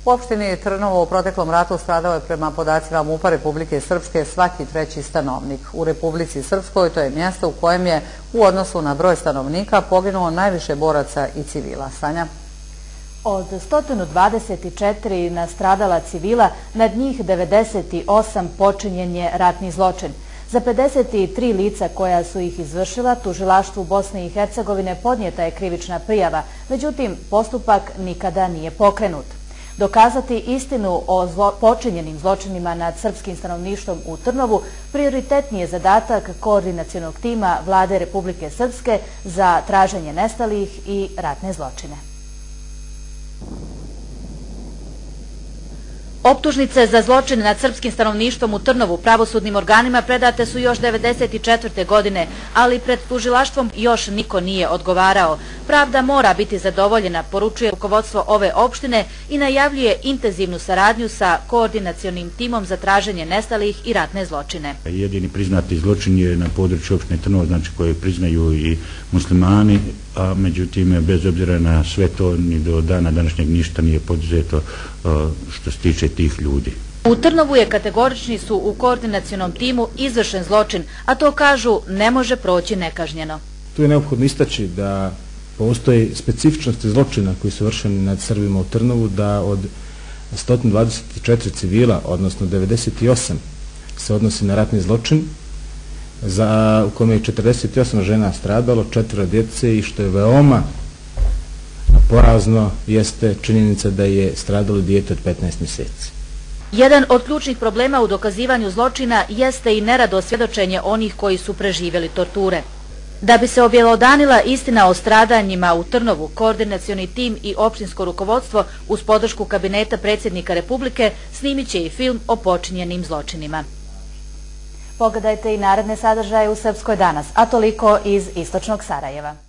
U opštini Trnovo u proteklom ratu stradao je prema podacima MUP-a Republike Srpske svaki treći stanovnik. U Republici Srpskoj to je mjesto u kojem je u odnosu na broj stanovnika poginulo najviše boraca i civila. Sanja? Od 124 nastradala civila, nad njih 98 počinjen je ratni zločin. Za 53 lica koja su ih izvršila, tužilaštvu Bosne i Hercegovine podnijeta je krivična prijava, međutim postupak nikada nije pokrenut. Dokazati istinu o počinjenim zločinima nad srpskim stanovništvom u Trnovu prioritetni je zadatak koordinacionog tima Vlade Republike Srpske za traženje nestalih i ratne zločine. Optužnice za zločine nad srpskim stanovništvom u Trnovu pravosudnim organima predate su još 1994. godine, ali pred tužilaštvom još niko nije odgovarao. Pravda mora biti zadovoljena, poručuje rukovodstvo ove opštine i najavljuje intenzivnu saradnju sa koordinacionim timom za traženje nestalih i ratne zločine. Jedini priznati zločin je na području opštine Trnovo, znači koje priznaju i muslimani, a međutim bez obzira na sve to ni do dana današnjeg ništa nije poduzeto što se tiče tih ljudi. U Trnovu je kategorični su u koordinacionom timu izvršen zločin, a to kažu ne može proći nekažnjeno. Tu je neophodno istaći da postoje specifičnosti zločina koji su vršeni nad Srbima u Trnovu, da od 124 civila, odnosno 98 se odnosi na ratni zločin, u kome je 48 žena stradalo, 4 djece i što je veoma porazno jeste činjenica da je stradalo dijete od 15 mjeseci. Jedan od ključnih problema u dokazivanju zločina jeste i nerado svjedočenje onih koji su preživjeli torture. Da bi se objelodanila istina o stradanjima u Trnovu, koordinacioni tim i opštinsko rukovodstvo uz podršku kabineta predsjednika Republike snimit će i film o počinjenim zločinima. Pogledajte i naredne sadržaje u Srpskoj danas, a toliko iz istočnog Sarajeva.